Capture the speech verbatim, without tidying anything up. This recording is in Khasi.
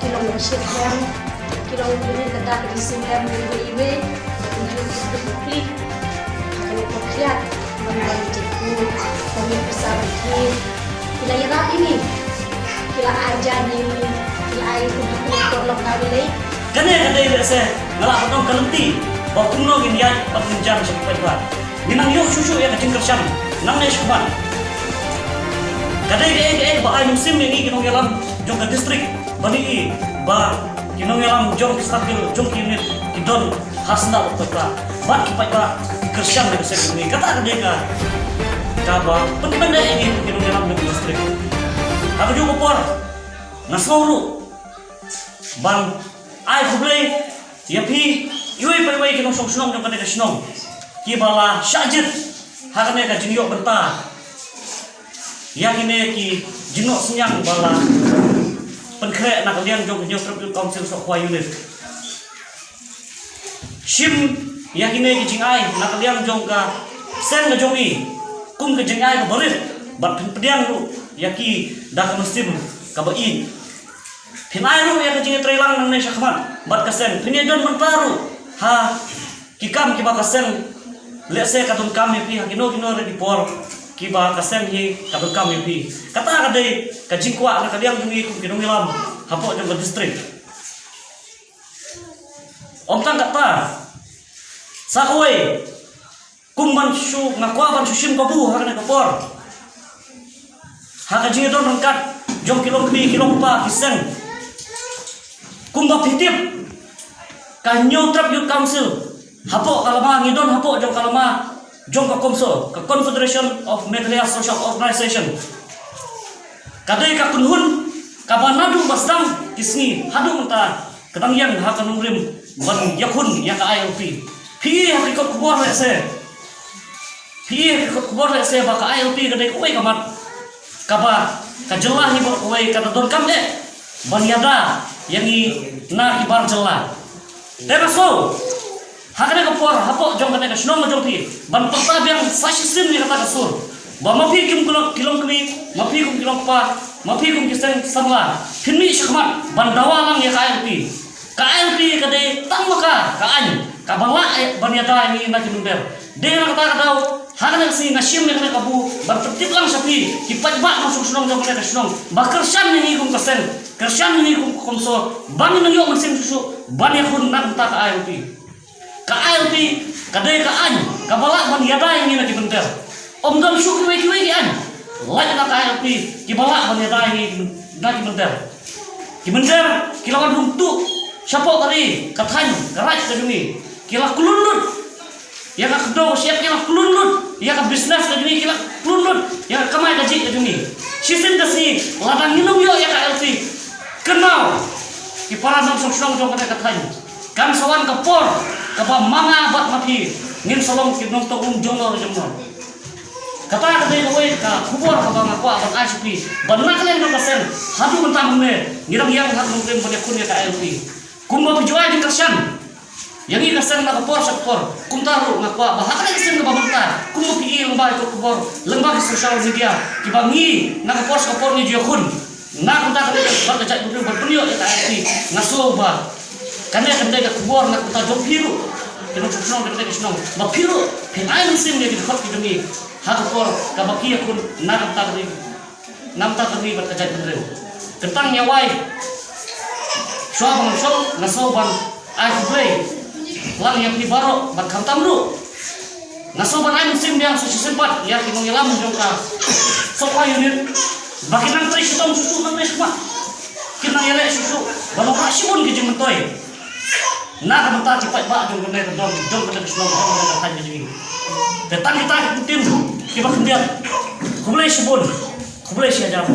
Ki nongshit hem, ki long unit kata ka jingsim hem iwei iwei, ki nongshit hem, ki nongshit hem, ki nongshit hem, ki la ïarap ïa ngi, ki la ai ja ïa ngi, ki la ai kumno kumno lok na bilei. Kane ka dei lehse nga la patong ka lynti ba kumno ngin ïaid bad ngin jan sha ki paidbah. Ngin nang ïoh shuh shuh ïa ka jingkyrshan nangne shakhmat. Ka dei kaei kaei ba ai mynsiem ïa ngi ki nongïalam jong ka district ban ïohi ba ki nongïalam jong ki circle jong ki unit ki don ha sngap bad ki paidbah, bad ki paidbah ki kyrshan ïa ka seng jong ngi. Kata ka dei ka kaba pynpyndah ïa ngi ki nongïalam jong ka district. Ha kajuh ka por nga sngew ruh ban ai khublei ïa phi iwei pa iwei ki nongshong shnong jong kane ka shnong kiba la shah jied ha kane ka jingïoh bynta ïa kine ki jingnoh synñiang ba la pynkhreh na ka liang jong ka Hynñiewtrep Youth Council Sohkhwai Unit. Shim ïa kine ki jingai na ka liang jong ka seng ka jong ngi kum ka jingai kaba rit bad phin pdiang ruh ïa ki da ka mynsiem kaba ïeit. Phin ai ruh ïa ka jingïatreilang nangne shakhmat bad ka seng, phin ïadon bynta ruh ha ki kam kiba ka seng lehse ka donkam ïa phi ha kino kino ruh ki por kiba ka seng hi ka donkam ïa phi. Kata ka dei ka jingkwah na ka liang jong ngi kum ki nongïalam hapoh jong ka district. Ym tang kata, sa kawei kum ban shu, nga kwah ban shu shim kabu ha kane ka por ha ka jingïadon ryngkat jong ki longkmie ki longkpa ki seng. Kumba phi tip, ka Hynñiewtrep Youth Council hapoh ka lama ngi don, hapoh jong ka lama jong ka CoMSO, ka Confederation of Meghalaya Social Organization, ka dei ka kynhun kaba naduh ba sdang ki sngi haduh mynta ka dang ïeng ha ka nongrim ban ïakhun ïa ka I L P. Phi ha ki kot khubor lehse, phi ha ki kot khubor lehse ba ka I L P ka dei kawei ka mat kaba ka jylla hi baroh kawei ka da donkam eh ban ïada ïa ngi na ki bar jylla. Te nga sngew ha kane ka por hapoh jong kane ka shnong ka jong phi ban pyrta biang sa shisien ïa kata ka sur ba ma phi kum ki long, ki longkmie, ma phi kum ki longkpa, ma phi kum ki seng samla, phin mih shakhmat ban dawa lang ïa ka I L P. Ka I L P ka dei tang ma ka, ka aiñ kaba lah eh ban ïada ïa ngi na ki mynder. Dei na kata ka daw ha kane ka sngi nga shim ïa kane ka bu ban pyntip lang sha phi ki paidbah nongshong shnong jong kane ka shnong ba kyrshan ïa ngi kum ka seng, kyrshan ïa ngi kum ka CoMSO ba ngin nang ïoh mynsiem shuh shuh ban ïakhun na ka bynta ka I L P. Ka I L P ka dei ka aiñ kaba lah ban ïada ïa ngi na ki mynder. Ym don shuh kiwei kiwei ki aiñ lait na ka I L P kiba lah ban ïada ïa ngi na ki mynder. Ki mynder ki la wan rung tuh shapoh ka ri, ka thaiñ, ka raij ka jong ngi. Ki la klun lut ïa ka kdew ka shyiap, ki la klun lut ïa ka business ka jong ngi, ki la klun lut ïa ka kamai kajih ka jong ngi. Shisien ka sngi lada ngin ym ïoh ïa ka I L P, kynmaw ki para nongshong shnong jong kane ka thaiñ, kan sa wan ka por kaba ma nga bad ma phi ngin sa long ki nongtong um jong nor jong nor. Kata ka dei kawei ka khubor kaba nga kwah ban ai sha phi ba na ka liang jong ka seng haduh mynta mynne ngi dang ïeng ha ka nongrim ban ïakhun ïa ka I L P. Kumba phi ju ai jingkyrshan ïa ngi ka seng na ka por sha ka por, kumta ruh nga kwah ba ha kane ka seng kaba mynta kumba phi i lyngba ki kot khubor, lyngba ki social media kiba ngi na ka por sha ka por ngi ju ïakhun na ka bynta kane ka, bad ka jaitbynriew ban pynïoh ïa ka I L P. Nga sngew ba kane ka dei ka khubor na ka bynta jong phi ruh ki nongshong shnong, kane ka shnong ba phi ruh phin ai mynsiem ïa ki dkhot ki jong ngi ha ka por kaba ki ïakhun na ka bynta kane, na ka bynta kane bad ka jaitbynriew. Kyntang ïa wai, shuwa ba ngan shong nga sngew ban ai khublei lang ïa phi baroh bad khamtam ruh nga sngew ban ai mynsiem biang sa shisien pat ïa ki nongïalam jong ka Sohkhwai Unit ba kin nang trei shitom shuh shuh nangne shakhmat, kin nang ïaleh shuh shuh ban wanrah shibun ki jingmyntoi na ka bynta ki paidbah jong kane ka dong, jong kane ka shnong, jong kane ka thaiñ ka jong ngi. Te tang kita ki ktien kiba khyndiat. Khublei shibun, khublei shihajar.